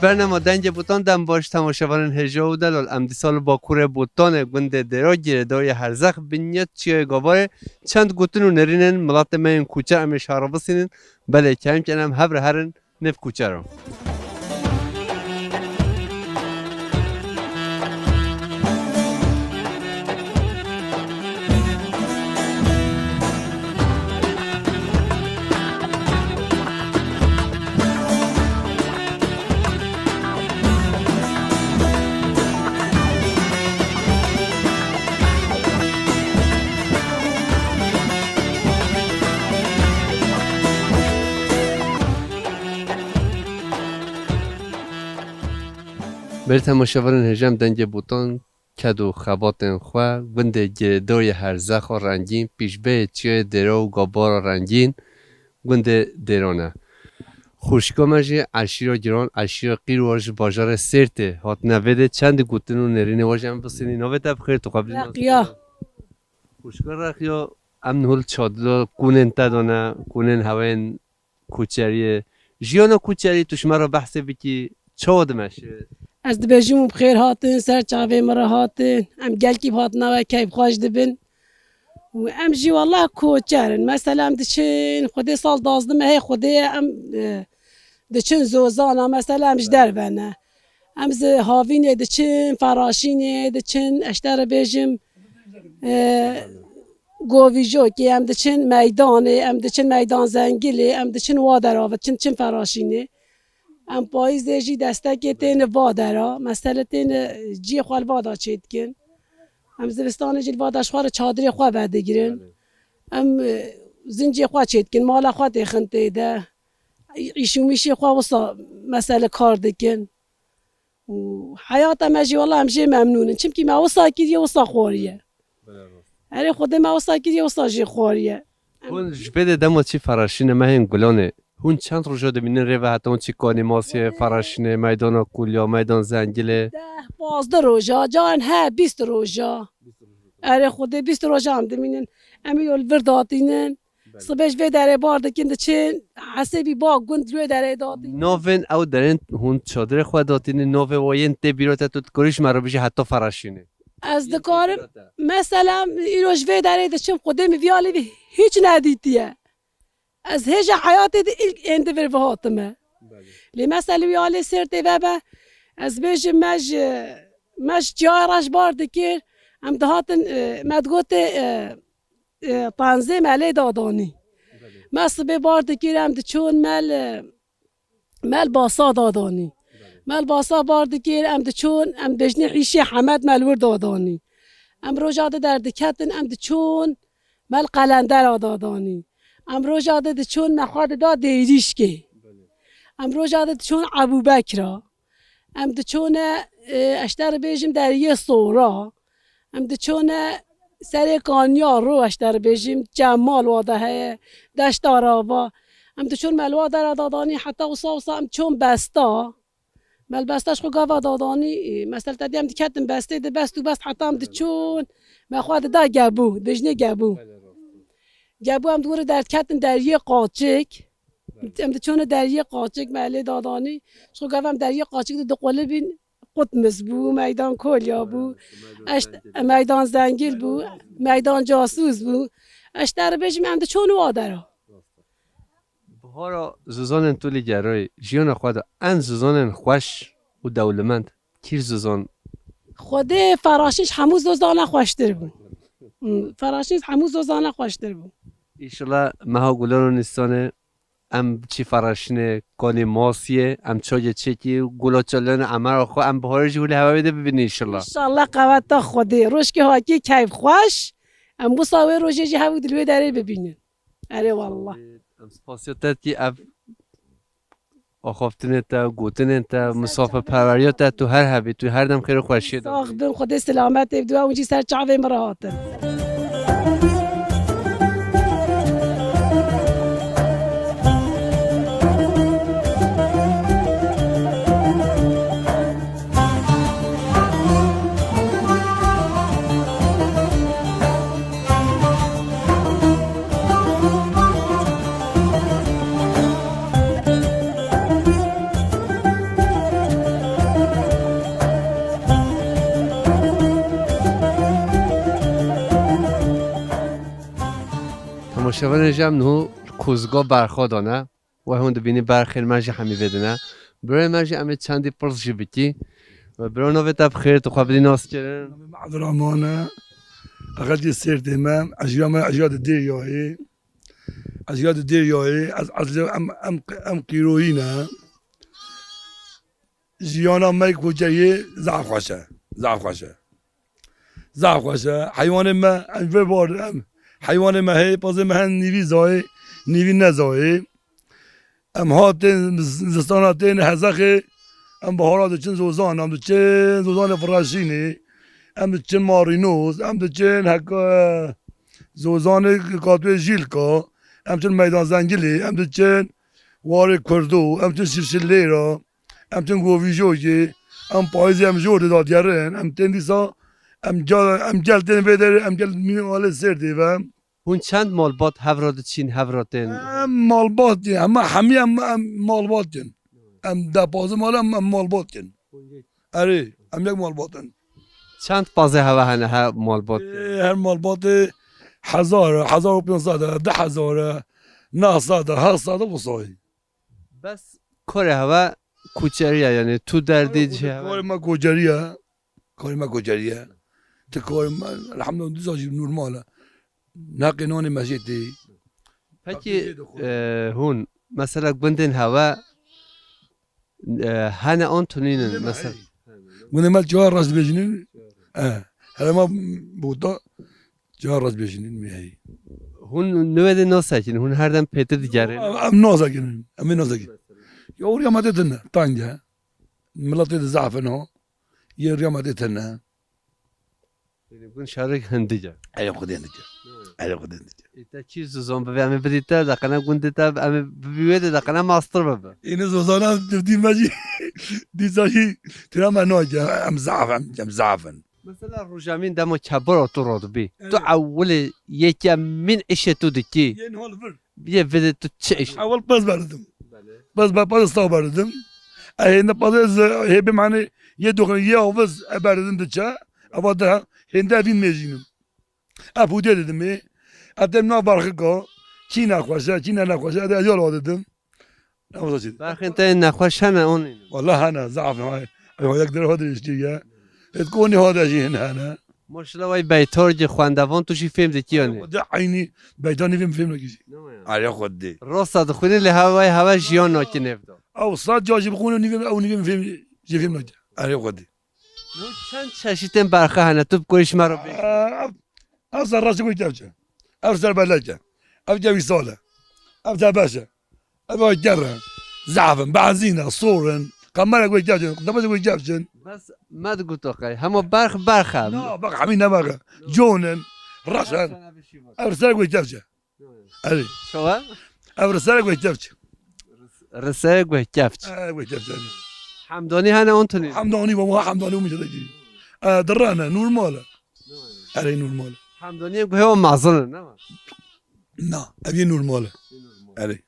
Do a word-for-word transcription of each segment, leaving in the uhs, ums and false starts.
Bernama Dengê Botan dem baş temaşevanên hêja û delal. Em dîsa li Bakurê Botanê gundê Dêra Girêdayê Herzex binyet çiyayê Gabarê çend gotin û nêrînên milatê me yên kûçer em ê şara bisînin. Belê keyim ken em hev re herin nêv kûçeran. Ber temaşevanên hêja em Dengê Botan ked û xebatên xwe gundê Girêdayê Herzexa rengîn, pîşbeyê çiyayê Dêra û Gabara rengîn, gundê Dêran e. Xwişka me jî eşîra giran, eşîra Qîrwa ji bajarê Sêrtê hatine vê dê çend gotin û nêrînê we jî em bisînî. Navê te bi xêr, tu qeblî nas Reqiya. Xwişka Reqiya, em niha li çadira kûnên te de ne, kûnên hewên koçeriyê. Jiyana koçerî tu ji me re behsê bikî, çawa dimeşe? Ez dibêjim û bi xêr hatin, ser çavê min re hatin. Em gelkî bi hatina we keyfxweş dibin. Û em jî wela koçer in. Mesela em diçin, Xwedê sal duwazdeh mehê Xwedê ye, em, e, diçin zozana, mesela em ji derve ne. Em ji havînê diçin, feraşînê diçin, ez ji te re bêjim, e, govîjokê, em diçin meydanê, em diçin meydan zengilê, em diçin wa dera, diçin çin feraşînê. Em payîzê jî destekê têne va dera, mesele têne ciyê xwe li va da çêdikin. Em zivistanê jî li va da ji xwe re çadirê xwe vedigirin. Em, e, zincê xwe çêdikin, mala xwe têxin tê de. Îş û mîşê xwe wisa mesele kar dikin. Û heyata me jî wela em jê memnûn in. Çimkî me wisa kiriye, wisa xwariye. Erê Xwedê me wisa kiriye, wisa jê xwariye. Hûn ji vê de dema çî feraşîne mehên gulanê. Hûn çend roja dimînin rê ve heta hûn çî kanî masiyê, feraşînê, meydana Kulya, meydan Zengilê? Deh, pazdeh roja, caran he bîst roja. Erê Xwedê bîst roja em dimînin. Em îro li vir datînin. Belê. Sibê ji vê derê bar dikin diçin, hesêbî ba gund li wê derê datînin. Navên ew derên hûn çadirê xwe datînin, navê wa yên tê bîra te, tu dikarî ji me re bijî heta feraşînê? Ez dikarim, mesela, îro ji vê derê diçim, Xwedê min vî alî vî hiç nedîtiye. Ez hêja heyatê de ilk êndî vir ve hatime. Belê. Lê mesela wî alê Sêrtê vebe, ez bêjim me ji, me ji çiyayê re ji bar dikir, em dihatin, e, me digotê, e, e, tenzê me lê dadanî. Belê. Me sibê bar dikir, em diçûn me li, me li basa dadanî. Belê. Me li basa bar dikir, em diçûn, em dibêjinê hîşê Hemed me li wir dadanî. Em roja di derdiketin, em diçûn me li qelendera dadanî. Em roja di diçûn me xwe dida Dêrîşkê. Belê. Em roja di diçûn Ebûbekra. Em diçûne, e, ez ji te re bêjim deriyê Sora. Em diçûne serê Kanya ro, ez ji te re bêjim, Cemal wa de heye, Deşta Rava. Em diçûn me li wa dera dadanî heta wisa wisa em çûn Besta. Me li Besta ji xwe gava dadanî, e, mesela te dî em diketin Bestê de, Best û Best heta em diçûn, me xwe dida Gebû, dijnê Gebû. Gebû em di wir derdiketin deriyê Qaçik. Em diçûne deriyê Qaçik, me lê dadanî. Ji xwe gava em deriyê Qaçik de diqulibîn, Qutmiz bû, Meydan Kolya bû. Eşt-, Meydan Zengil bû, Meydan Casûz bû. Ez ji te re bêjim, em diçûn wa dera. Bihara zizanên tu li gerayî, jiyana xwe de en zizanên xweş û dewlemend kîr zizan? Xwedê feraşîn ji hemû zozana xweştir bû. Hmm, feraşîn ji hemû zozana xweştir bû. Înşallah meha gulan û nîsanê em çî feraşînê, kanê masiyê, em çayê çêkî, gula çalanê emera xwe, em biharê jî hûlê hewa wê de bibînin înşallah. Înşallah qeweta Xwedê. Rojkê hakî keyf xweş. Em wisa wê rojê jî hevû di li wê derê bibînin. Erê wallah. Em spasiya te dikî ev axaftinê te, gotinên te, misafirperweriya te, tu her hebî, tu her dem xêr û xweşiyê de. Sax bin, Xwedê selametê bide, hûn jî ser çavê min re hatin. Şevanê jî em niho Kuzgo berxwe dane. We hûn dibînî berxên me jî hemî vê dine. Birayê me jî em ê çendî pirs jî bikî. We biro navê te bi xêr, tu xwe bidî nas kirin. Navê me Abdurrahman e. Axetî Sêrtê me. Ejiya me ejiya di Dêryayê. Ejiya di Dêryayê. Ez, ez, em, em, em qîroyî ne. Jiyana me koçeriyê zaf xweş e. Zaf xweş e. Zaf xweş e. Heywanê me, em vê bar, em, heywanê me heye, pazê me hen nîvî zayê, nîvî nezayê. Em hatên, zistana tên hezexê, em bahara diçin zozan, em diçin zozanê Firaşînê, em diçin Marînoz, em diçin heka, zozanê Katwê Jîlka, em diçin Meydan Zengilê, em diçin warê Kurdo, em diçin Şirşilêra. Em tên govîjokê, em payîzê em jor de dagerin, em tên dîsa, em gel, em gel tên vê derê, em gel mînê alê Sêrtê ve. Hûn çend malbat hevra diçîn, hevra tên? Em malbat in, hema hemî em, em malbat in. Em deh pazdeh mal em, em malbat in. Erê, em yek malbat in. Çend pazê heve hene her malbat? Ê, her malbatê hezar e, hezar û pênc sed e, du hezar e, neh sed e, heşt sed e, wisa ye. Bes korê heve koçerî ye, yanî tu derdî cihê heve. Korê me koçerî ye. Korê me koçerî ye. Ti korê me, elhamdulillah, dîsa jî normal e. Neqê nanê me jê tê. Pekî, e, hûn, mesela gundên heve, e, hene an tunînin, mesela? Gundê me çar rast dibêjinin. E, herema bota. Ca rast bêjin, in mî heyî. Hûn niwê de nasekin, hûn her dem pêtir digerin. Em, em nasekin, em ê nasekin. Ya riya me tê tune, tang e. Miletê de zaf in ha. Yê riya me tê tune. Yanî bûn şerek hindik e. Erê Xwedê hindik e. Erê Xwedê hindik e. Ê te kî zozan bivê, em ê bidî te, deqene gundê te, em ê bibî wê de, deqene mastir bibe. Ênî zozana dî me jî, dîsa jî tira me nake, em zaf in, em zaf in. Mesela rojemîn dema kebara tu radibî. Evet. Tu ewilê yekemîn îşê tu dikî. Yên hol vir. Yê vê de tu çi îş? Ewil pez berdim. Belê. Pez ber, pez staw berdim. E hênde pez ez hê bê mane yê doxin yê aviz e berdim diçe. Eva de hênde evîn mêjînim. E pûdê didim ê. E dem na berxika. Çî nexweş e, çî ne nexweş e. E de yol didim. Berxên te yên nexweş hene, onî? Wala hene, zaf hene. Ew yek dere hode işte ya. Et konî hode jî hin hene. Maşallah, way beytar ki xwendevan tu jî fêm dikî yanî. De eynî beytar nîvêm fêm nakî jî. Arê Xwedê. Rasta dixwînî lê hewa, hewa jiyan nakî nêvda. Ew sed ca jî bixwîne nîvêm, ew nîvêm fêm, jî fêm nakî. Arê Xwedê. Hûn çend çeşitên berxe hene, tu bi kurî ji me re bêjî? Ev, ev ser rastî ku kevç e. Ev ser belek e. Ev kevî sal e. Ev tebeş e. Ev ger e. Zaf in, benzîn e, sor in. Qemerek wê kevç in, tebeşek wê kevç in. Bes me digot qey, hema berx, berx e. Na, bak, hemî ne berx e. Con in, reş in. Ev serek wê kevç e. Erê. Çawa? Ev riserek wê kevç. Riserek wê kevç. E, wê kevç, erê. Hemdanî hene on tunî? Hemdanî, baba, hemdanî û mişe de kî. E, dirrane, normal e. Erê, normal e. Hemdanî yê guhê o mezin e, ne? Na, ev yê normal e. Erê.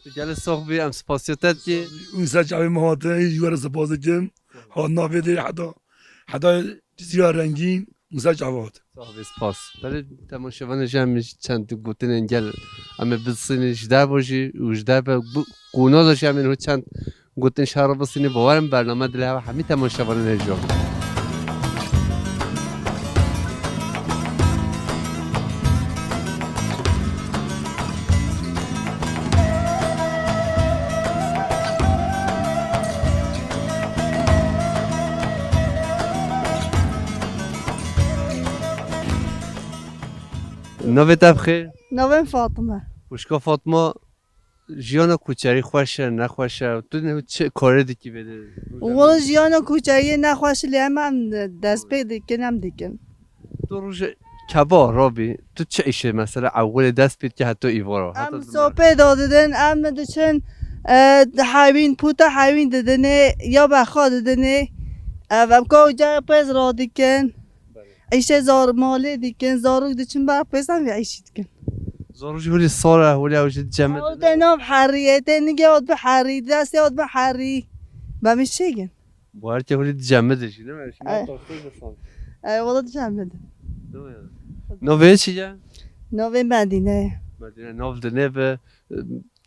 Tu gelê sox bî, em spasiya te dikî. Û ser çavê me hate, ji we re spas dikim. Hat navê de heta, heta Cizîra Rengîn, û ser çava hat. Sax bî, spas. Belê temaşevanê jî em çend gotinên gel em ê bisînin ji derve jî û ji derve qûna de jî em ê niho çend gotin şer re bisînin. Bawer im bername dilê hewa hemî temaşevanên hêja. Navê te bi xêr? Navê min Fatime. Xwişka Fatma, jiyana koçerî xweş e, nexweş e? Tu ne, çi karê dikî vê de? Wala jiyana koçeriyê nexweş e, lê em, em dest pê dikin, em dikin. Tu roje keba rabî, tu çi îşê mesela ewilê dest pê dikî heta îvara? Em sopê dadidin, em diçin, e, hewîn, puta hewîn didinê, ya bexa didinê. Ev, em ka uca pêz radikin. Îşê zar malê dikin, zarok diçin ber pêsan vê îşî dikin. Zarok jî hûrî sar e, hûrî ew jî cem e. Ew tê nav herî, ê tê nigê ot bi herî, destê ot bi herî. Be min çêgin. Bu her ke hûrî cem e jî, ne mi? Ay. Ay, wala cem e. Navê çi ye? Navê Medîne ye. Medîne, nav dinê bi,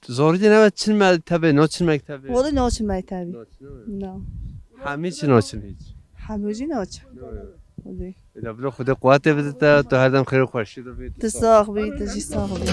zorî dinê ve çin mektebê, naçin mektebê? Wele naçin mektebê. Naçin, ne? Na. Hemî çi naçin hiç? Hemû jî naçin. Ne? Wele. Eda bilo Xwedê quwetê bide te, tu her dem xêr û xweşî de bî. Tu sax bî, tu jî sax bî.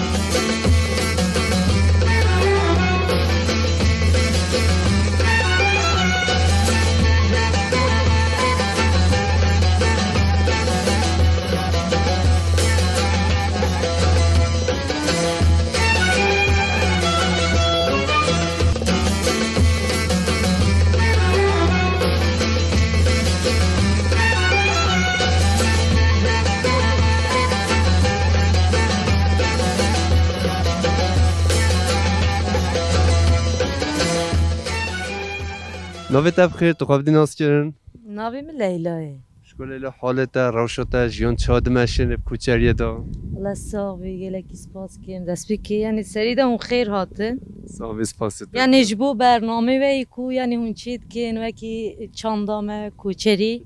Navê te bi xêr, tu xwe bidî nas kirin? Navê min Leyla ye. Şiko Leyla, halê te, rewşa te, jiyan çawa dimeşin li koçeriyê de? Wele sax bî, gelekî spas dikim. Destpêkê, yanî serî de hûn xêr hatin. Sax bî, spasê te. Yanî ji bo bernamê ve yî ku, yanî hûn çê dikin, wekî çanda me, koçerî.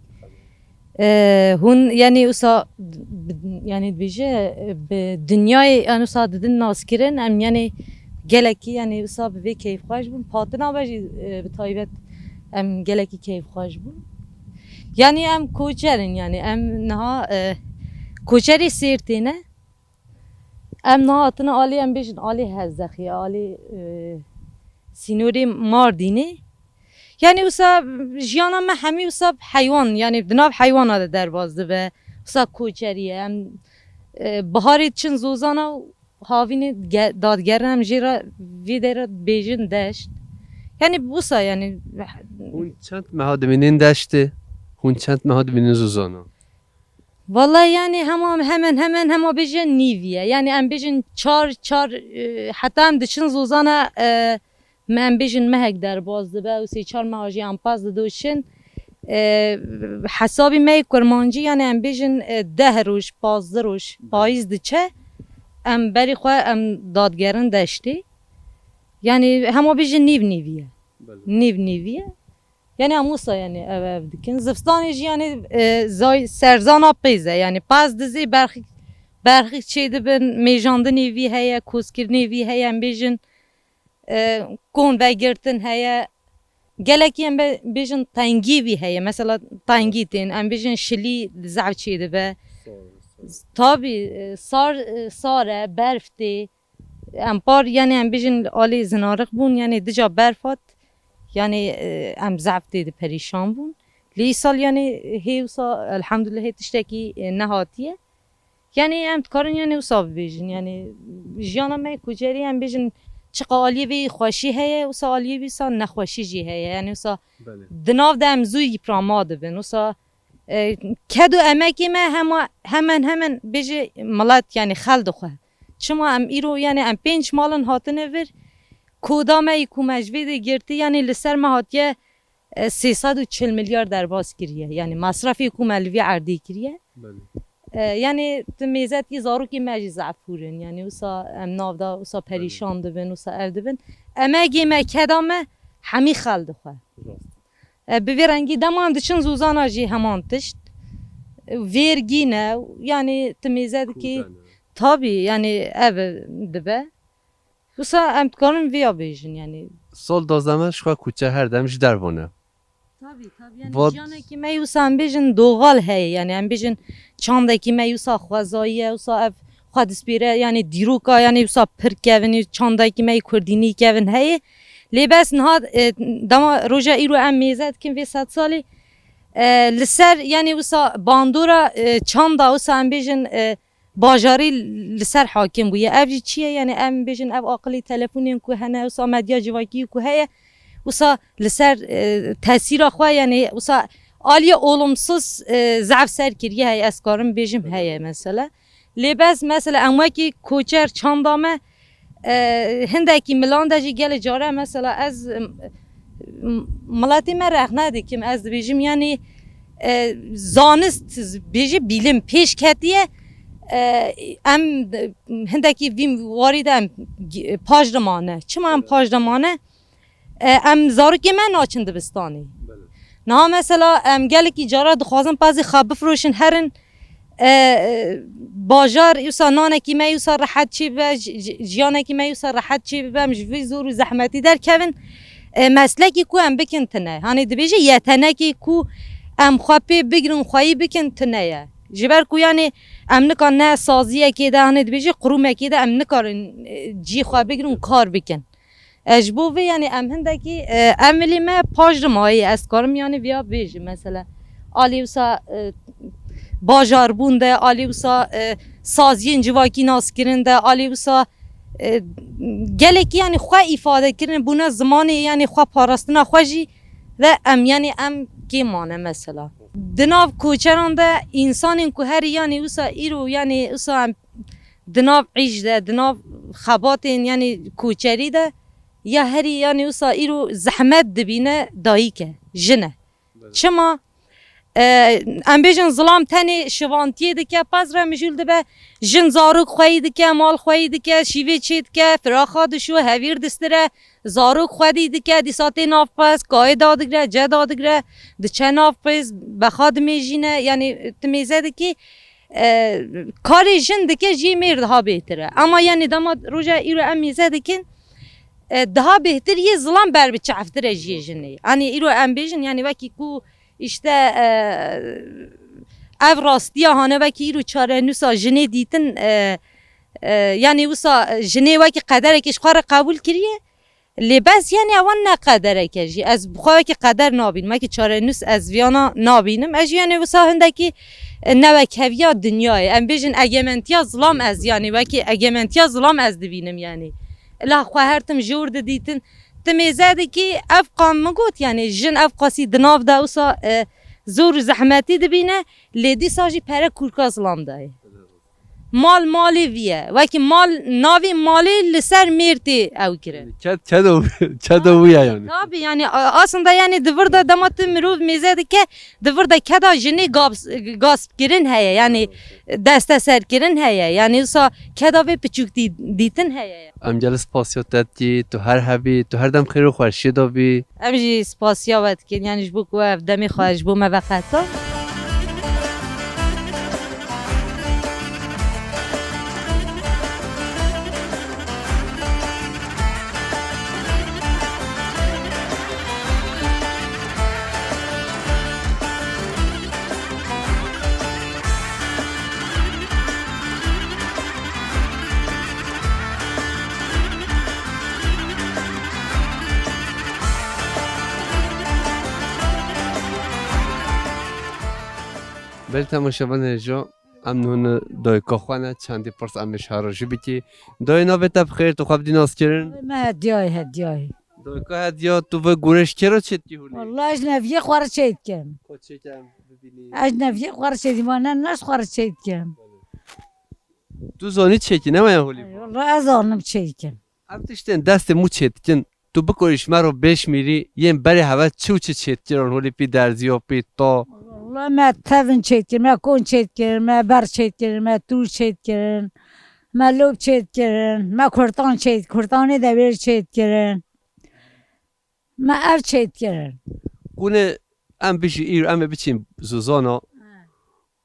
E, hûn, yanî wisa, yanî dibêje, bi dinyayê, yanî wisa didin naskirin, em, yanî gelekî, yanî wisa bi vê keyfxweş bûn. Hatina ve jî, e, bi taybet em gelekî keyfxweş bûn. Yanî em koçer in, yanî em niha, e, koçerê Sêrtê ne. Em niha hatine alî, em bêjin alî Hezexê, alî, e, sînorê Mardînê. Yanî wisa jiyana me hemî wisa heywan, yanî di nav heywana de derbas dibe. Wisa koçerî ye. Em, e, biharê diçin zozana û havînê ge-, dadigerin, em jê re vê derê bêjin deşt. Yanî wisa, yanî. Hûn çend meha dimînin deştê? Hûn çend meha dimînin zozana? Vallahi, yanî hema, hemen hemen hema bêje nîvî ye. Yanî em bêjin çar, çar, e, heta em diçin zozana, e, me, em bêjin mehek derbas dibe û sê çar meha jî em pas didin û çin. E, hesabî me yê kurmancî, yanî em bêjin, e, deh roj, pazdeh roj, payîz diçe, em berî xwe em dadigerin deştê. Yanî hema bêjin nîv nîvî ye. Belê. Nîv nîvî ye. Yanî em wisa, yanî ev, ev dikin. Zivistanê jî, yanî, e, zay-, serzana pêz e. Yanî pez dizî berxik, berxik çêdibin, mêjandinê vî heye, koskirinê vî heye, em bêjin, e, kon vegirtin heye. Gelekî em be-, bêjin tengî vî heye. Mesela tengî tên, em bêjin şilî zehf çêdibe. Sar, sar. Tabî, e, sar, e, sar e, berf tê. Em par, yanî em bêjin alî zinarix bûn, yanî dica berf hat, yanî, e, em zehf tê de perîşan bûn. Lê îsal, yanî hê wisa, elhamdulillah, hê tiştekî, e, nehatiye. Yanî em dikarin, yanî wisa bibêjin, yanî jiyana me koçerî, em bêjin çiqa aliyê vê xweşî heye, wisa aliyê vî wisa nexweşî jî heye. Yanî wisa Belê. Di nav de em zû îprama dibin. Wisa, e, ked û emekê me hema, hemen hemen bêje milet, yanî xel dixwe. Çima em îro, yanî em pênc malin hatine vir, koda me yî ku me ji vê de girtî, yanî li ser me hatiye, e, sê sed û çil milyar derbas kiriye. Yanî mesrefê ku me li vî erdê kiriye. Belê. E, yanî tu mêzetkî zarokê me jî zehf hûr in. Yanî wisa em nav de wisa Belê. Perîşan dibin, wisa ev dibin. Emegê me, keda me hemî xel dixwe. Rast. E, bi vê rengî dema em diçin zûzana jî heman tişt. E, vêrgî ne, yanî tu mêze dikî. Kûdane. Tabî, yanî ev dibe. Wisa em dikarin vêya bêjin, yanî. Sal duwazdeh me ji xwe kuçe her dem ji derve ne. Tabî, tabî, yanî Vat- jiyanekî me wisa em bêjin doğal heye, yanî em bêjin çandekî me wisa xwezayî ye, wisa ev xwe dispêre, yanî dîroka, yanî wisa pir kevin, çandekî me kurdînî kevin heye. Lê bes niha, e, dema roja îro em mêze dikin vê sed salî, e, li ser, yanî wisa bandora, e, çanda wisa em bêjin, e, bajarî li ser hakim bûye. Ev jî çi ye? Yanî em bêjin ev aqilî telefonên ku hene, wisa medya civakî ku heye, wisa li ser, e, tesîra xwe, yanî wisa aliyê olumsuz, e, zehf ser kiriye heye, ez karim bêjim heye mesela. Lê bes mesela em wekî koçer çanda me, e, hindekî milan de jî gelê care mesela ez, m-, m-, miletê me rexne dikim, ez dibêjim, yanî, e, zanist bêjî bîlim pêş ketiye, e, em hindekî vî warî de em gi-, paş de mane. Çima em paş de mane? E, em zarokê me naçin dibistanê. Belê. Niha mesela em gelekî cara dixwazin pezê xwe bifroşin herin, E, e, bajar wisa nanekî me wisa rehet çê bibe, ji-, ji-, jiyanekî me wisa rehet çê bibe, em ji vî zor û zehmetî derkevin. E, meslekî ku em bikin tine. Hanê dibêje yetenekê ku em xwe pê bigrin, xweyî bikin tine ye. Ji ber ku yanê em nika ne saziyekê de, hanê dibêje qurûmekê de em nikarin, e, cî xwe bigrin û kar bikin. E, ji bo vê, yanî, em hindekî, e, emelê me paş dimayê, ez karim, yanî, viya bêjim, mesela, alî wisa, e, bajarbûn de, alî wisa, e, saziyên civakî naskirin de, alî wisa, e, gelekî, yanî, xwe îfade kirin, bûne zimanê, yanî, xwe parastina xwe jî ve em, yanî, em kê mane, mesela. Di nav koçeran de însanên ku herî, yanî, wisa îro, yanî, wisa em di nav îş de, di nav xebatên, yanî koçerî de, ya herî, yanî wisa îro zehmet dibîne dayik e, jin e. Belê. Çima? E, em bêjin zilam tenê şivantiyê dike, pez re mijûl dibe, jin zarok xweyî dike, mal xweyî dike, şîvê çê dike, firaxa dişo, hevîr distire, zarok xwedî dike, dîsa tê nav pez, kayê dadigre, ce dadigre, diçe nav pez, bexa dimêjîne, yanî tu mêze dikî, e, karê jin dike jî mêr daha bêtir e. Ama yanî dema roja îro em mêze dikin, e, daha bêhtir yê zilam ber bi çavtir e jiyê jinê. Yanî îro em bêjin, yanî wekî ku işte, e, ev rastiya hane wekî îro çarenûsa jinê dîtin, e, e, yanî wisa jinê wekî qederekê ji xwe re qebûl kiriye. Lê bes, yanî, ewan ne qederek e jî. Ez bi xwe wekî qeder nabînim. Wekî çarenûs ez viyana nabînim. Ez jî, yanî, wisa hindekî, e, newekheviya dinyayê. Em bêjin egementiya zilam ez, yanî, wekî egementiya zilam ez dibînim, yanî. La xwe her tim jor didîtin. Ti mêze dikî, ev qam min got, yanî, jin ev qasî di nav de wisa, e, zor û zehmetî dibîne. Lê dîsa jî pere kûrka zilam dayê. Mal malê vî ye. Wekî mal, navê malê li ser mêr tê ew kirin. Ked, kedo, kedo wî ye yani. Tabii yani, a-, aslında yani di vir de dema tu mirov mêze dike, di vir de keda jinê gabs-, gasp kirin heye. Yani desteser kirin heye. Yani wisa keda vê piçûk dî-, dîtin heye. Em gelî spasiya te dikî, tu her hebî, tu her dem xêr û xweşiyê de bî. Em jî spasiya we dikin, yani ji bo ku ev demê xwe ji bo me veqeta. Belê temaşevanên hêja, em nûne dayika xwe ne, çendî pirs em ê ji her re jî bikî. Dayê, navê te bi xêr, tu xwe bidî naskirin? Me Hediyayê, Hediyayê. Dayika Hediya, tu vê gure ji kê re çêdikî hûnê? Wallahî, ez ji neviyê xwe re çêdikim. Xwe çêke em bibînî. Ez ji neviyê xwe re çêdikim, ne, ne ji xwe re çêdikim. Tu zanî çêkî, ne waya holî? Wallahî, ez zanim çêdikim. Ev tiştên destê mû çêdikin, tu bikorî ji me re bêşmîrî, yên berê heve çi û çi çêdikirin holî pî derziya, pî ta? Wallahî, me tevin çêdikirin, me kon çêdikirin, me ber çêdikirin, me tûr çêdikirin, me lop çêdikirin, me kurtan çêd-, kurtanê dewêr çêdikirin. Me ev çêdikirin. Kûne em bijî îro em ê biçin zozana. He.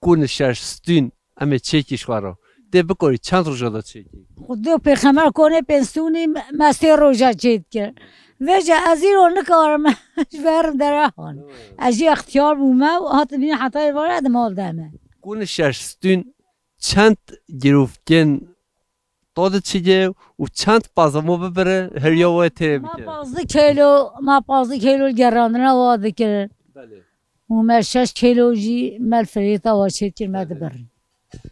Kûne şeş stûn em ê çêkî ji xwe re. Tê bikorî çend roja de çêkî? Xwedê û pêxemer konê pênc stûnî me, me sê roja çêdikir. Vêca ez îro nikarim ji ber dera han. He. Ez jî extiyar bûme û hatim heta êvara di mal de me. Kûne şeş stûn çend girovkên to diçiye û çend pazamo bibire heriya we tê bike? Ma pazdeh kilo, ma pazdeh kilo gerandina wa dikirin. Belê. Û me şeş kilo jî me li firêta wa çêdikir me Belê. Dibir.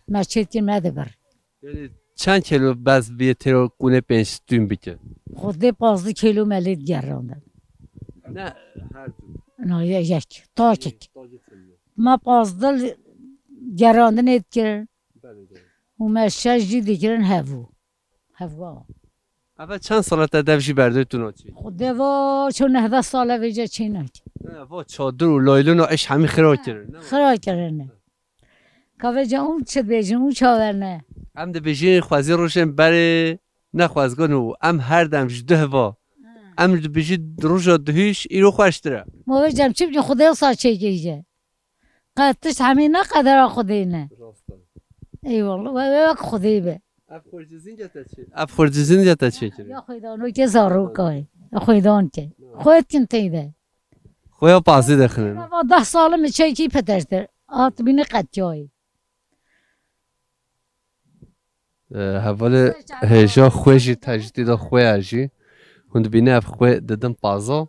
Me çêdikir me dibir. Yani çend kilo bez bîye têro kûne pênc stûn bike? Xwedê pazdeh kilo me lê digerandin. Ne her du. Na ye-, yek, takek. Takek çend ye? Ma pazdeh gerandinê dikirin. Belê, belê. Û me şeş jî dikirin hevû. Hevwa. Eve çend sala te dev jî berdê tu naçî? Xwedê va ço nehde sale vêce çê nake. Ne, va çadir û laylona iş hemî xira kirin, ne? Xira kirine. Ka vêce ûn çi dibêjin, ûn çaver ne? Em dibêjin xwezî rojên berê ne xwezgan û em her dem ji duh va. Ha. Em dibêjin roja duhîş îro xweştir e. Ma vêce em çi bikî Xwedê wisa çêkirî. Qe tişt hemî ne qedera Xwedê ne. Rast e. Eyvallah, we, we wek Xwedê be. Ev xurcizînce te çê-, ev xurcizînce te çêkirî? Ya xwêdanokê zarokayê, xwêdan ke. Xwêt kin teyde. Xwêya pazî dixinin. Va deh sal min çekî petertir. Hat bîne qetiyayê. E, hevalê hêja xwe jî tecdîda xwe ya jî. Hûn dibîne ev xwe didin paza.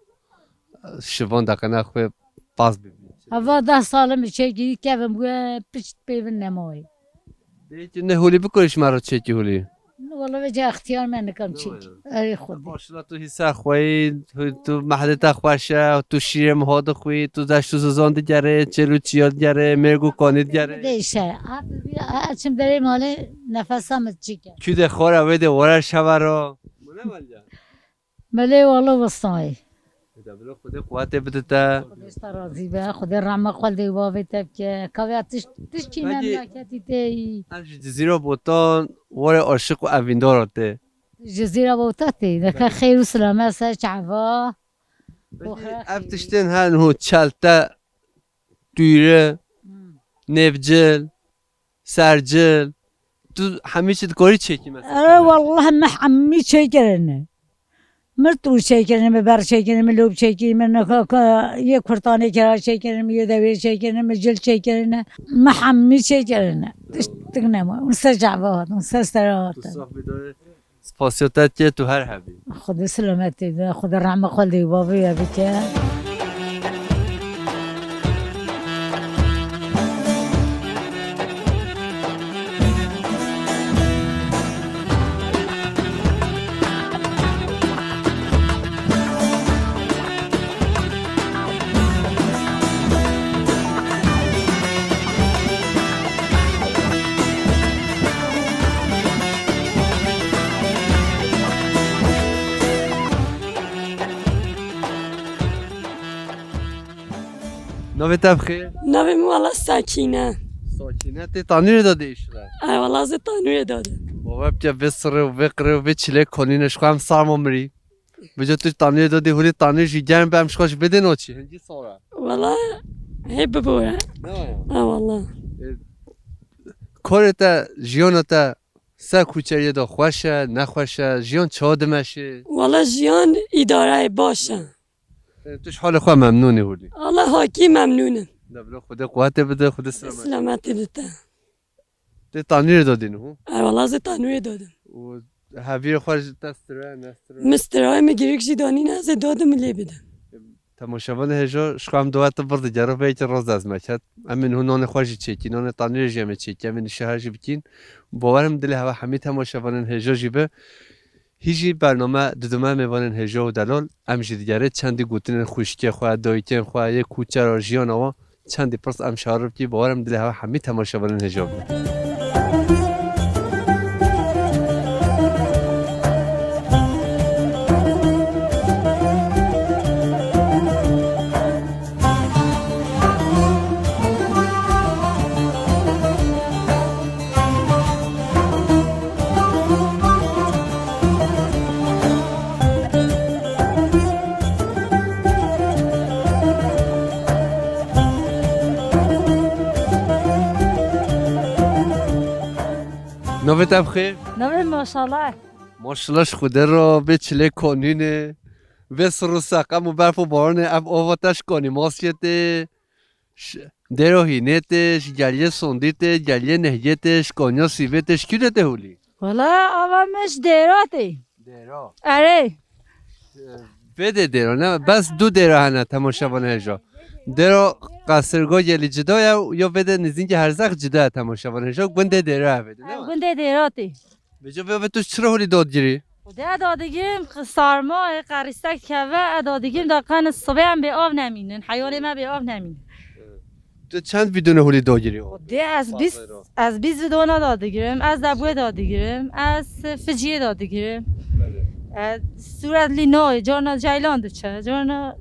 Şivan deqena xwe paz bibî. Heva deh sal min çekî kevim we piçt pêvin nemayê. Dê ki ne holî bikore ji me re çekî holî. Wala vêca extiyar me nikam çekî. Erê xwe. Başla tu hîsa xweyî, tu mehleta xweş e, tu şîrê miho dixwî, tu deşt û zizan digerê, çêl û çiya digerê, mêrg û kanî digerê. Değişe. Abi bir açım derê malê nefesa mi çike. Kü de xora wê de wara şevero. Mele wala wastayê. Eda bilo Xwedê quwetê bide te. Xwedê ji te razî be. Xwedê rehma xwe li dê û bavê te bike. Kavya tiş-, tişkî Peki, memleketî te yî. Ev ji Cizîra Botan were aşiq û evîndara te. Cizîra Botan tê. Deke xêr û silamet ser çava. Peki, ev tiştên hen hû çelte, tûyre, Hmm. nêvcil, sercil. Tu hemî çi dikorî çêkî mesela? Ere wallah me hemî çêkirine. Mir tûr çêkirine, me ber çêkirine, me lob çêkirine, me neka-, ka-, yê kurtanê kira çêkirine, me yê dewê çêkirine, me cil çêkirine. Me hemî çêkirine. Tiştik nema. Hûn ser çava hatin, hûn ser sera hatin. Spasiya te dikim, tu her hebî. Xwedê silametê bide, Xwedê rehma xwe li dê û bavê we bike. Navê te bi xêr? Navê min wala Sakîne. Sakîne, tê tanûrê de dê îşre? Ay wala zê tanûrê de de. Bawer bike vê sirê û vê qirê û vê çilê konîne ji xwe em sarma mirî. Bijo tu tanûrê de dê hûrê tanûr jî germ be em ji xwe ji bidê noçî. Hingî sor e. Wala hê bibore. Ne waya? Ha wala. E, korê te, jiyana te ser kuçeriyê de xweş e, nexweş e, jiyan çawa dimeşê? Wala jiyan îdareyê baş e. E, tu ji halê xwe memnûn î hûrî? Allah hakî memnûn im. De bila Xwedê quwetê bide, Xwedê silamet. Silametê bide te. Tê tanûrê de dîn hû? Ay wala zê tanûrê de dîn. Û hevîrê xwe ji te stire, ne stire? Min stire, min girik jî danîne, ez ê dadim lê bidim. Temaşevanê hêja, ji xwe em dua te vir digere, vê yekê rast dest me ket. Em ên hûn nanê xwe jî çêkî, nanê tanûrê jî em ê çêkî, em ên şeher jî bikîn. Bawer im dilê heva hemî temaşevanên hêja jî bi. Hî jî bername didime mêvanên hêja û delal, em jî digerê çendî gotinên xwişkê xwe, dayikên xwe, yê kuçera jiyana wan, çendî pirs em şerif kî, bawer im dilê heva hemî temaşevanên hêja bi. Navê te bi xêr? Navê maşallah. Maşallah ji Xwedê re bê çilê konînê. Vê sir û seqem û berf û baranê ev ava te ji kanî masiyê tê. Ş-, dêro hînê tê, ji geliyê sondî tê, geliyê nehyê tê, ji kaniya sîvê tê, ji kî de tê hûlî? Wala ava me ji dêra tê. Dêra. Erê. Vê dê dêra ne? Bes du dêra hene temaşevanê hêja. Dêra Qesirgo gelî cida ye, ya vê dê nizîngê Herzex cida ye temaşevanê hêja. Gundê dêra ye vê dê, ne? Gundê dêra tê. Vêca vê, vê tu çira hûlî dad girî? Xwedê dadigirim, sarma, e, qerîstek keve, e, dadigirim, da qan sibê em bê av nemînin, heywanê me bê av nemînin. Tu çend vîdona hûlî dagirî? Xwedê ez bîst, ez bîst vîdona dadigirim, ez debûyê dadigirim, ez ficiyê dadigirim. Belê. E, sûretlî nayê, carna ceylan diçe, carna,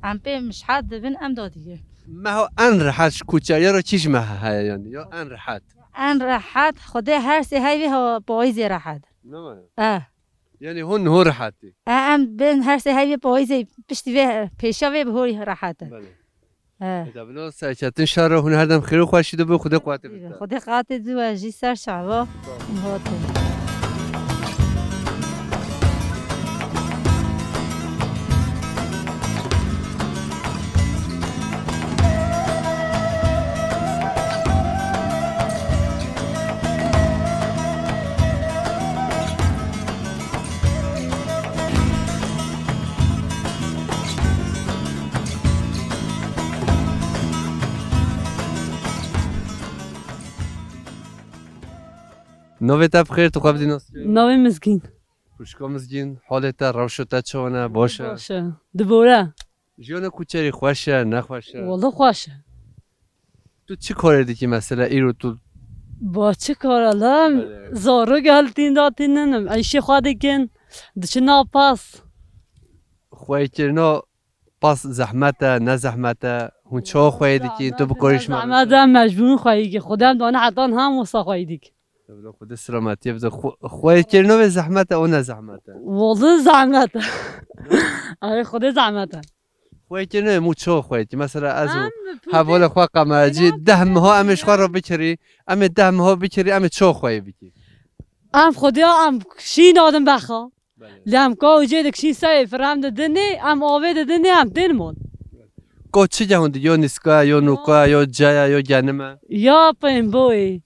e, em pê mişhet dibin, em dadigirin. Meha en rehet ji kuçeriya re kî ji me heye yanî, ya en rehet? En rehet, Xwedê her sê heyvê ha payîzê rehet. Ne waya? Eh. Yanî hûn niho rehet î? Eh, em bên her sê heyvê payîzê piştî vê, pêşa vê bi hûrî rehet e. Belê. He. Eda bilo serketin şaro, hûn her dem xêr û xweşî de bin, Xwedê quwetê bide. Xwedê quwetê dû we jî ser çava. Hatin. Navê te bi xêr, tu xwe bidî nas. Navê Mizgîn. Xwişka Mizgîn, halê te, rewşa te çawa ne? Baş e? Baş e. Dibore. Jiyana kuçerî xweş e, nexweş e? Wele xweş e. Tu çi karê dikî mesela îro tu? Ba çi kara la? Belê. Zarok heltîn datînin, îşê xwe dikin, diçin nav pas. Xweyîkirina pas zehmet e, ne zehmet e? Hûn çawa xweyî dikîn? Tu bi karî ji me re. Zehmet e, mecbûrîn xweyî dikî. Xwedê em dane hetan hem wisa xweyî dik. Xwedê selametiyê bide. Xwe-, xweyîkirina wê zehmet e, o ne zehmet e? Wele zehmet e. Ay, Xwedê zehmet e. Xweyîkirina wê mû çawa xweyî dikî? Mesela ez û hevalê xwe qemerecî, deh miha em ê ji xwe re bikirî, em ê deh miha bikirî, em ê çawa xweyî bikî? Em Xwedê em şîn dadin bexa. Belê. Lê em ka û cê dikişîn seyê fir em didinê, em avê didinê, em tên mal. Ka çi cehûn dikî? Yo nîska, yo nûka, yo caya, yo genime? Ya pênboyê.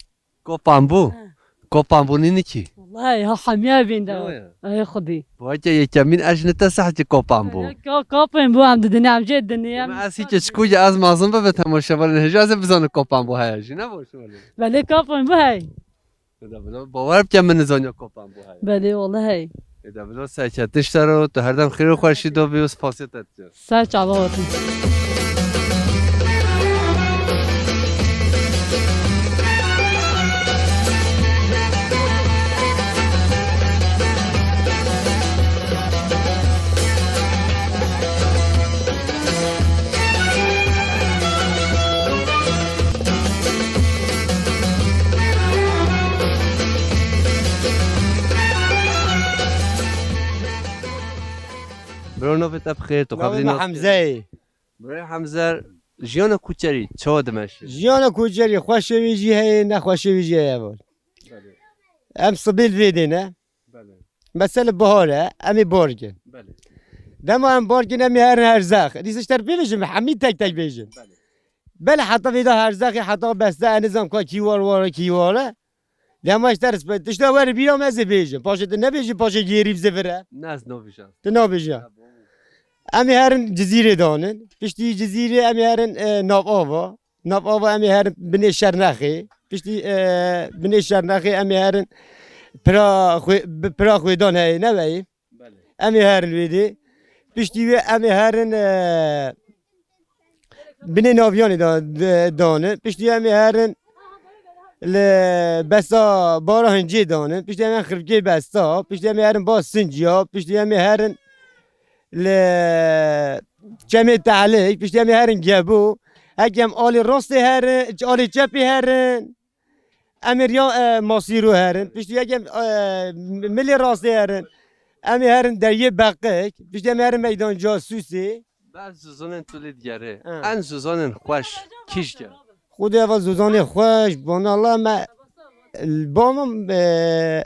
Ka pambû? He. Ka pambû nînikî? Wallahî ha hemiya bîn de. Yo ya. Ey Xwedî. Weke yekemîn ez ji te sehçî ka pambû. Ka, ka pênbû em didinê, em jê dinê, em. Ama ez hî keçikû ye, ez mazin bibe temaşevanên hêja ez ê bizanim ka pambû heye jî, ne baş wele. Belê ka pênbû hey. Eda bilo, bawer bike min nizaniya ka pambû heye. Belê wele hey. Eda bilo serketin ji te re, tu her dem xêr û xweşî de bî û spasiyê te dikim. Ser çava hatin. Bro, navê te bi xêr, tu xwe bidî nas. Navê me Hemze ye. Birayê Hemzer, jiyana kuçerî çawa dimeşe? Jiyana kuçerî xweşê wî jî heye, nexweşê wî jî heye heval. Belê. Em sibê li vê dê ne. Belê. Mesela bihar e, em ê bar kin. Belê. Dema em bar kin, em ê herin herzex. Dîsa ji te re bibêjim, hemî tek tek bêjin. Belê. Belê heta vêda herzexê, heta beste, ez nizam ka kî war war e, kî war e. Lê hema ji te re spe-, tişta were bîra me ez ê bêjim. Paşê tu nebêjî, paşê gêrî bi zivire. Ne, ez nabêjim. Tu nabêjî. Em ê herin Cizîrê danin. Piştî Cizîrê em ê herin, e, Nav Ava. Nav Ava em ê herin binê Şernexê. Piştî, e, binê Şernexê em ê herin Pira Xwê-, bi-, Pira Xwêdan heye, ne weyî? Belê. Em ê herin wê dê. Piştî wê em ê herin, e, binê Naviyanê da, de, dane. Piştî em ê herin li Besta Bara Hincê dane. Piştî em ê herin Xirfkê Besta. Piştî em ê herin Ba Sinciya. Piştî em ê herin li Çemê Tehlik. Piştî em ê herin Gebo. Heke em alê rastê herin, alê çepê herin. Em ê riya, e, Masîro herin. Piştî yek em, e, milê rastê herin. Em ê herin Deriyê Beqik. Piştî em ê herin Meydan Casûsê. Ber zozanên tu lê digerê. Ha. En zozanên xweş kîj ke? Xwedê eva zozanê xweş, bana Allah me, bamim, e,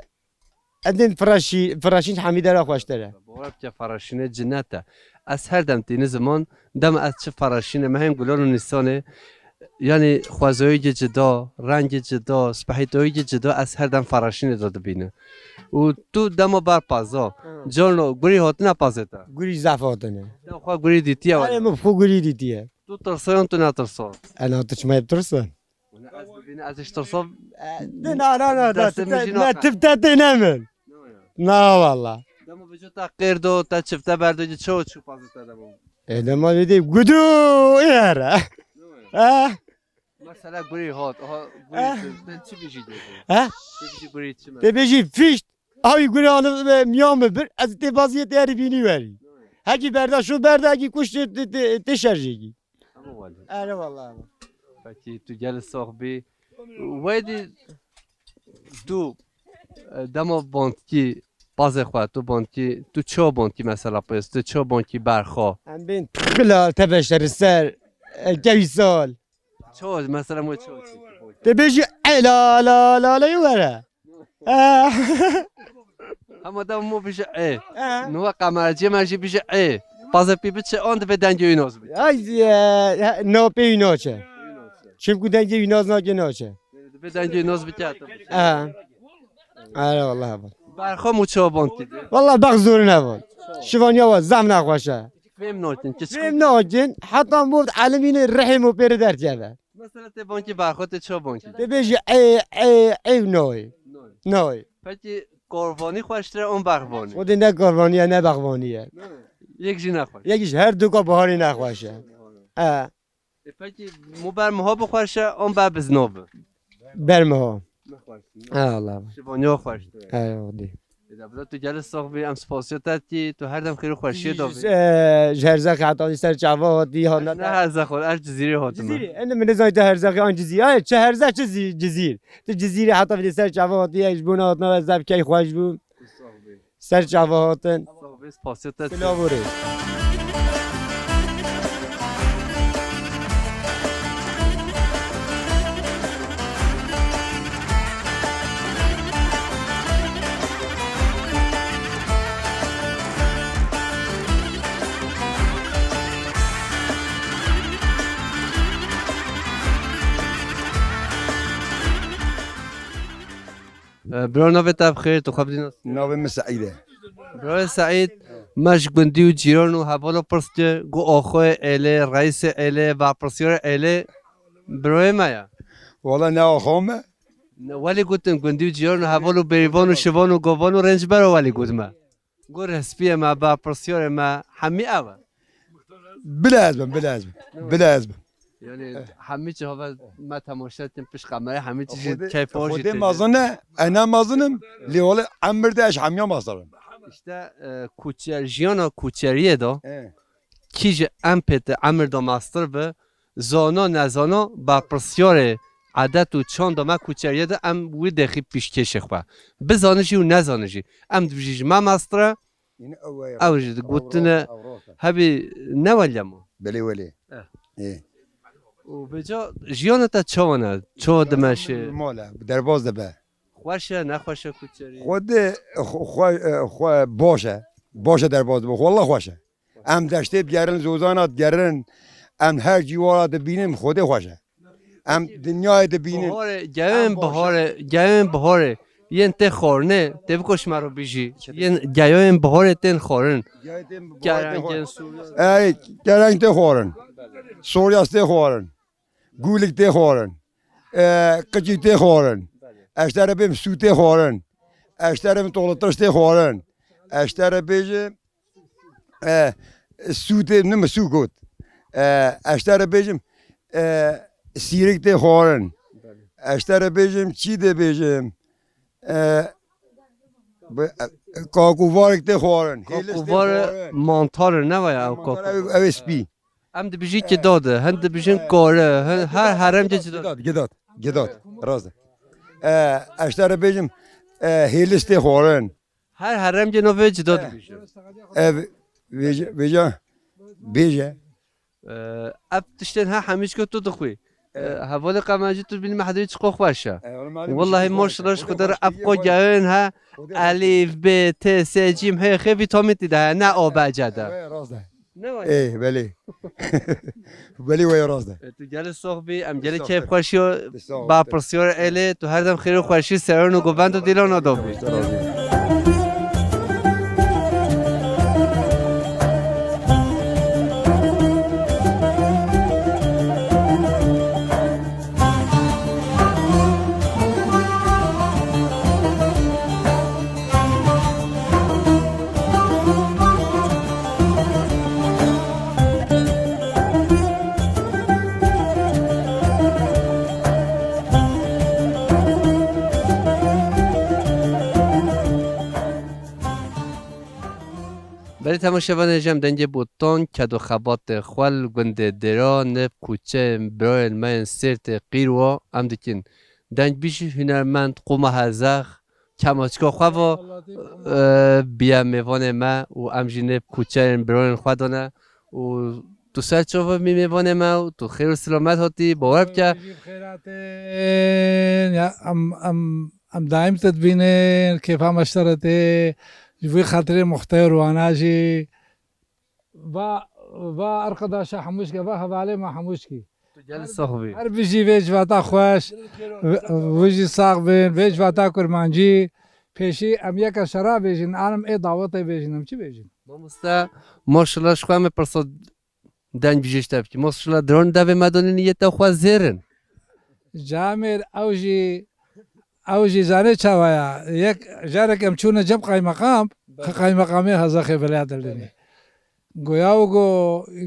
edin Firaşî-, Firaşîn Hamîde ra xweştir e. Bawer bike Firaşînê cinnet e. Ez her dem tîni ziman, dem ez çi Firaşînê me hên gulan û nîsanê, yanî xwezayîgê cida, rengê cida, spehîtoyîgê cida, ez her dem Firaşînê de dibînim. Û tu dema ber paza, Hı. Carlo, gurî hatine pazê te? Gurî zaf hatine. Te xwe gurî dîtiye were? Erê, min xwe gurî dîtiye. Tu tirsayan, tu netirsan? Ena tu çima tirsan? Hûn ez bibînim, ez ji tirsa. E, de, na, na, na, da, destê te, min jî ne, naxe. Tif te tê ne min. Ne ya. Na, walla. Dema bi te qêr do, te çifte berdo, çi çawa çû pazê te dema? E, dema vê dê gudu, ê here. Ne ya. Ha? Mesela gurî hat, aha, gurî Eh. tu, te çi bijî dê? Ha? Te bijî gurî çi me? Te bijî fişt. Awî gurî hanı, e, miyan mi bir, ez tê baziyê te erî bînî werî. Ne ya. Hekî berda şu berda, hekî kuş tê, tê, tê, tê şerjêkî. Hemû welî. Erê wala. Pekî, tu gelî sax bî. Wedî tu, e, dema bandkî pazê xwe, tu bandkî, tu çawa bandkî mesela pêz, tu çawa bandkî berxa? Em bên txila tebeşeri ser. e, kevî sal. Ço, mesela mo ço çi? Te bêjî e la la la la were. E. Hema da mo bêje e. E. Nuwa kameraciyê me jî bêje e. Paze pî biçe an divê dengê wî nas bike. Ay, e, no pê wî naçe. Çimku dengê wî nas nake naçe. Divê dengê wî nas bike. E. Ere wallah heval. Berxwe mo çawa bang kiriye? Wallah bex zor ne heval. Şivaniya wa zam nexweş e. Fêm nakin, ki çi Fêm nakin, heta murt elimîne rihê mo pêre derkeve. Mesela tê bankî berxwe tê çawa bankî? Tê bêjî ê, ê, ê noy. Noy. Noy. Peki korvanî xweştir e an berxvanî? Xwedê ne korvanî ye, ne bexvanî ye. Yek jî nexweş. Yek jî her duka biharî nexweş e. E. E, peki mo ber miha bixweş e an ber bizna bi? Ber miha. Nexweş. E, Allah. Şivaniya xweştir e. E, Xwedê. Ê, de bila tu gelê sax bî, em spasiya te dikî, tu her dem xêr û xweşiyê de bî. Ji, e, ji Herzexê heta vî ser çava hatî, ha, ne, ne Herzex ol, ez Cizîrê hatime. Cizîrê, ene min nizanî tu Herzexê an Cizîr. Ay, çi Herzeh, çi Zî-, Cizîr. Tu Cizîrê heta vî ser çava hatî, ji bona hatina we zef keyf xweş bû. Sax bî. Ser çava hatin. Sax bî, spasiya te. Silav û rêz. E, bro, navê te bi xêr, tu xwe bidî nas. Navê min Seîd e. Bro Seîd, me ji gundî û cîran û hevala pirs kir, got axayê êlê, reîsê êlê, berpirsyarê êlê, broyê me ye. Wala ne axa me. Ne, welê gotin gundî û cîran û heval û bêrîvan û şivan û govan û rêncbera welê got me. Got rehspiyê me, berpirsyarê me, hemî ew e. Bila ez bim, bila ez bim. Bila ez bim. Yani hemî çi hava me temaşe dikin pişt kamera, hemî çi jî Xwedê, keyfa jî Xwedê tê. Mezin e, ez ne mezin im, lê wele emir de ez hemiya mezin im. İşte, e, kuçer, jiyana kuçeriyê de, E. kî ji em pê te emir de mestir bi, zana nezana, berpirsyarê edet û çanda me kuçeriyê de em wî dexî pîşkêşê xwe. Bizane jî û nezane jî. Em dibijî ji me mestir e, Yine ew e. Ew jî digotine, ew rast e. Hebî ne welya ma. Belê welê. Eh. Ê. Û vêca jiyana te çawa ne? Çawa dimeşe? Mal e, derbaz dibe. Xweş e, nexweş e kuçerî? Xwedê, xwe, xwe, e, xwe baş e. Baş e derbaz dibe. Wallah xweş e. Em deştê digerin, zozana digerin. Em her cîwara dibînin, Xwedê xweş e. Em dinyayê dibînin. Biharê, gevên Em baş e. biharê, gevên biharê. Yên tê xwarinê, tê biko ji me re bijî. Yên geyoyên biharê tên xwarin. Gevên biharê tên Kerengên xwarin. Sûriyê. Ey, kereng tê xwarin. Soryas tê xwarin. Gûlik tê xwarin. E, qicî tê xwarin. Ez te re bêm sû tê xwarin. Ez te re bêm tolitiş tê xwarin. Ez te re bêjim, e, sû tê, nime sû got. E, ez te re bêjim, e, sîrik tê xwarin. Ez te re bêjim, çi dê bêjim? E, bi, e, kakûvarek tê xwarin. Hêlis tê Kakûvar xwarin. Mantar e, ne vaya ew Mantar kakû. ew, ew ê spî. Em dibijî kidad e, hin dibijin kar e, hin, her heremcê cida. Gidat, gidat, gidat. Rast e. E, ez te re bêjim, e, hêlis tê xwarin. Her heremcê navê cida dibijin. E, vêje, vêje, bêje. E, ev tiştên her hemî çiko tu dixwî. E, hevalê qemencî tu bînî mehdewî çiqo xweş e. E, oğlum, hadi Wallahî bir şey maşallah ji konuşma, Xwedê re konuşma, ev konuşma, qo konuşma. Gevên he. Konuşma. Elîf, bê, tê, sê, cîm, hê xêvî tamî tî de he, ne a b c de. Ne var? Ê, belê. Belê wê rast e. E, tu gelê sox bî, em gelê Sox keyf bî. Xweşiyo, Tu sox bî. Berpirsyar êlê, tu her dem xêr û xweşî seran û govend û dîlan nado bî. Rast e. Belê temaşevanê, jem dengê botan, ked û xebatê xwe li gundê Dêra, nêv kuçeyên birayên me yên Sêrtê Qîrwa em dikin. Dengbîj, hunermend, qûma Herzex, kemaçka xwe va, e, biye mêvanê me û em jî nêv kuçeyên birayên xwe dane û Tu ser çava bî mêvanê me û tu xêr û silamet hatî, bawer bike. Jî bi xêr hatin. Ya, em, em, em daîm te dibînin, kêfa me ji te re tê. Ji vî xatirê muxteyr wana jî. Va, va arkadaşa hemûşke, va hevalê me hemûşkî. Tu gelî sax bî. Her bijî vê civata xweş. Wî jî sax bin. Vê civata kurmancî. Pêşî em yeke şera bêjin, anim ê dawetê bêjin, em çi bêjin? Mamoste, maşallah, ji xwe em ê pirsa deng bijî ji te bikî. Maşallah, diron devê me donî niyeta xwe zêr in. Camêr ew jî, ew jî zanê çawa ya. Yek, carek em çûne cem qaymeqam, qaymeqamê heza xêveleya dildinî. Goya û go,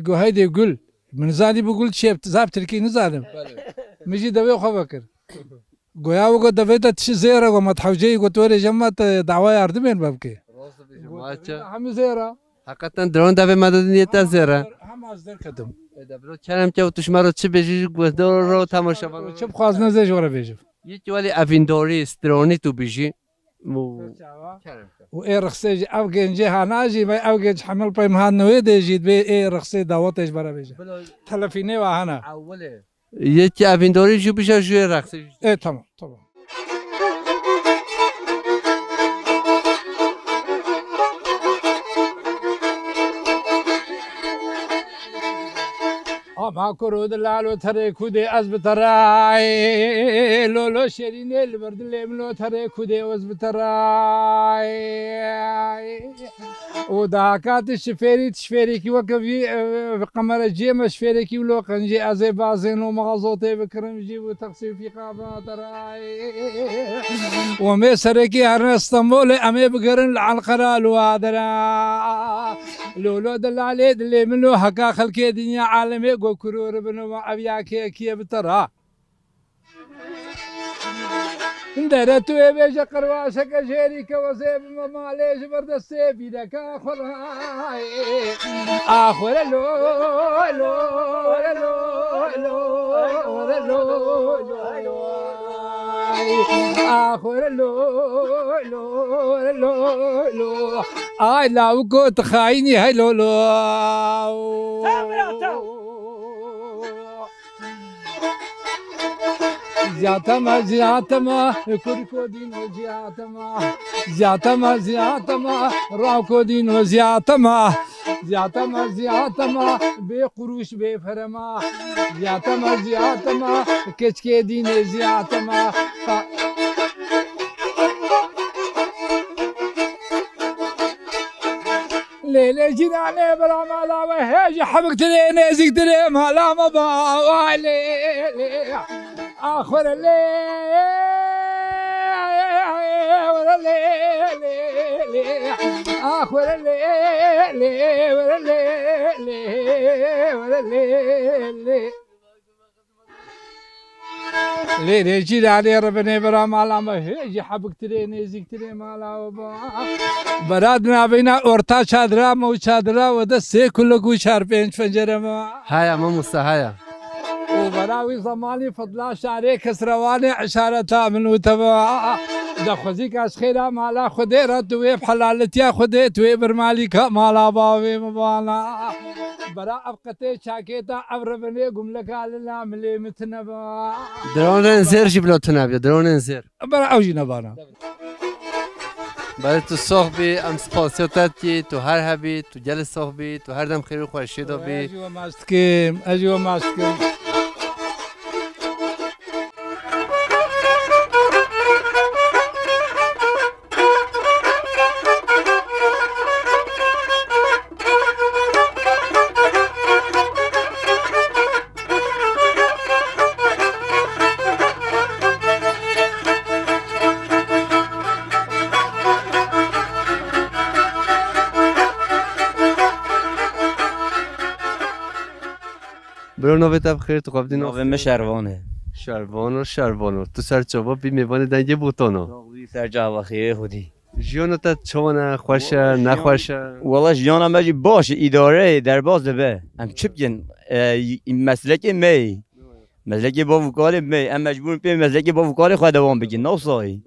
go heydê gul. Min zanî bu gul çê, zaf tirkî nizanim. Min jî devê xwe vekir. Goya û go devê te tişî zêr e, go me hewceyî go tu were cem me te dawa yardimên me bike. Rast dibêjim, Go maça. Devê te hemî zêr e. Heqeten diron devê me de niyete zêr e. Hem ez derketim. E, de biro kerem ke û tu ji me re çi bêjî ji guhdar û temaşevan. Çi bixwazine zê ji we re bêjim. Yek welî evîndorî, stronî tu bijî. Û Ser çava. Kerem ke. Û ê rixsê jî ev gencê hana jî me ev genc hemil pey mihan newê dê jî dibê ê rixsê dawetê ji bera bêje. Bila Telefînê wa hana. Ewilê. Yekî evîndorî jî bije jûyê rexsê jî. E, tamam, tamam. Ama kuru dilalo terê kudê ez bi te re. Lolo şêrînê li ber dilê min lo terê kudê ez bi te re. Û dahaka tu şifêrî, tu şifêrîkî weke vî, e, qemere ciyê me şifêrîkî û lo qencî ez ê bazên û mazotê bikirim jî û teqsî fîqa ba te re. Û em ê serekî herine Stenbolê em ê bigerin li Enqera li wa dera. Lolo delalê dilê min lo heka xelkê dinya alemê go kuror bin û ev ya kêkiyê bi te ra. Dere tu ê bêje qirwaşeke jêrî ke wezê bime malê ji ber destê bîreka xwe re. Axwere lo, lo, lo, lo, lo, lo, lo. Axwere lo, lo, lo, lo. Ay lawiko tu xayînî hey lo, lo. Tamam, tamam. Ziyatama, ziyatama, kurko dino ziyatama. Ziyatama, ziyatama, rako dino ziyatama. Ziyatama, ziyatama, bê quruş, bê ferema. Ziyatama, ziyatama, keçkê dînê ziyatama. Lê, lê, cîranê bira mala we, hê ji hebiktirê nêzîktirê mala me ba, way lê, lê, axwere lê, were lê, lê, lê, axwere lê, lê, were lê, lê, were lê, lê. Lê rê cîranê re binê bira mala me, hê jî hebiktirê nêzîktirê mala we ba. Bera di navîna orta çadira me û çadira we de sê kulok û çar pênc pencere me. Haya mamoste, haya. Û bera wî zemanî fidla şarê kesrewanê eşareta min û te ba. De xwezîka ji xêra mala Xwedê re tu wê bi helaletiya Xwedê tu wê birmalîka mala bavê min bana. Bera ev qetê çakê te ev ribinê gumleka lila milê min tine ba. Dironên zêr jî bila tune biya, dironên zêr. Bera ew jî nebana. Belê tu sox bî, em spasiya te dikî, tu her hebî, tu gelê sox bî, tu her dem xêr û xweşiyê de bî. Ez jî we maç dikim, ez jî we maç dikim. Bro, navê te bi xêr, tu xwe bidî nas. Navê min Şervan e. Şervano, Şervano. Tu ser çava bî mêvanê Dengê Botana. Sağ ol, ser çava xêrê xwedî. Jiyana te çawan e, xweş e, Wala nexweş e? Wala jiyana me jî baş e, îdare ye, derbas dibe. Em çi bikin? E, y-, meslekê me ye. Meslekê bav û kalê me ye. Em mecbûr in pê meslekê bav û kalê xwe dewam bikin. Nawsa ye.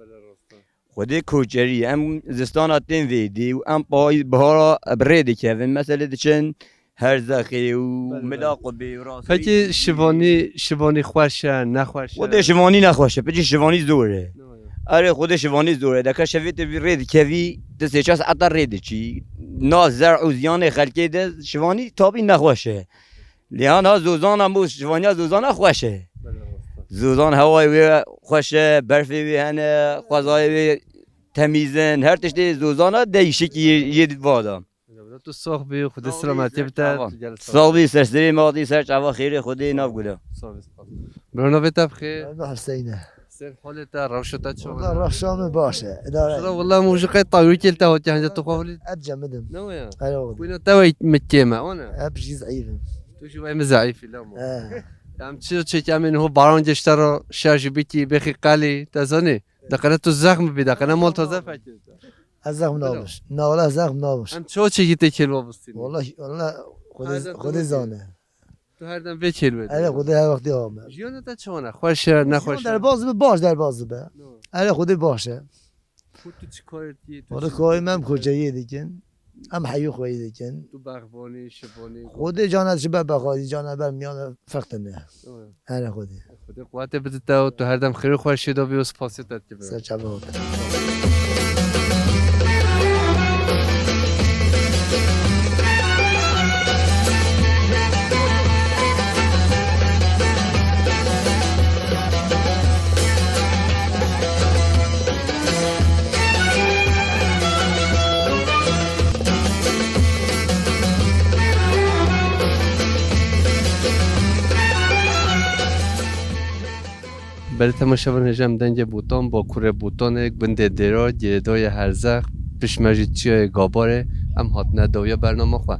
Xwedê koçerî, em zistana tên vêdî û em payîz bihara bi rê dikevin. Meselê diçin Herzexê û Belê, Mila belê. Qubê û Rasûyê Pekî jî. Şivanî, şivanî xweş e, nexweş e? Xwedê şivanî nexweş e, piçî şivanî zor e. Ne ya. Erê, xwedê şivanî zor e. Deke şevê tu vî rê dikevî, tu sê çar saeta rê diçî. Na zerr û ziyanê xelkê de şivanî tabî nexweş e. Lê ana zozana, mû şivaniya zozana xweş e. Belê, rast e. Zozan hewayê wê xweş e, berfê wê hene, xwezayê wê temîz in. Her tiştê zozana değişik yê, yê vada. Belê, tu sax bî, Xwedê Sağ ol, selametiyê ser bide, çavan. Tu gel sağ ol. Sağ bî, ser serê me hatî, ser çava xêrê Xwedê nav gule. Sağ ol, sağ ol. Bro, navê te bi xêr? Navê Hüseyin e. Hüseyin, halê te, rewşa te çawa ne? Wala rewşa min baş e. Îdare. Şura wala mûjîqê tawîrkê li te hatiye, hence tu xwe holî. Hep cemidim. Ne waya? Hele oldu. Xwîna te wey mi kêm e, o ne? Hep jî zayıfım. Tu jî wey mi zayıf î, lamo. He. Em çi çêkî, em ê niho baran geşte ro şer jî bikî, bêxî qelî, te zanî. Daqene tu zexm bî, daqene mal taze fekir. Ez zexm Bilo. Nabiş. Na wala zexm nabiş. Em çawa çêkî tê kêl wabistînî? Wala, wala Xwedê, Xwedê zane. Tu her dem vê kêl wê. Hele Xwedê her wextî ame. Jiyana te çawa ne? Xweş e, nexweş e? Derbaz be, baş derbaz be. No. Hele Xwedê baş e. Ku tu çi kar dikî? Tu Wala çi koyê me em koçeyê dikin. Em heyû xweyî dikin. Tu bexvanî, şivanî. Xwedê cana çi be bexwazî, cana ber miyane feqtine. Oya. Hele Xwedê. Xwedê quwetê bide te û tu her dem xêr û xweşiyê de bî û spasiyê te dikeve. Ser çava. Belê temaşevan, hêja em dengê Botan, bakurê Botanê, gundê Dêra, girêdayê Herzex, pişt me jî çiyayê Gabarê, em hatine dawiya bernama xwe.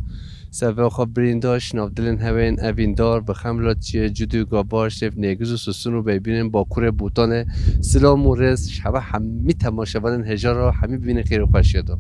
Ser vê xwe birîndaş, navdilên hewên evîndar, bi xemla çiyê Cudû, Gabar, Şêf Nêgiz û Susun û Beybînên bakurê Botanê, silam û rêz ji heve hemî temaşevanên hêja re, hemî bibînin xêr û xweşiyê de.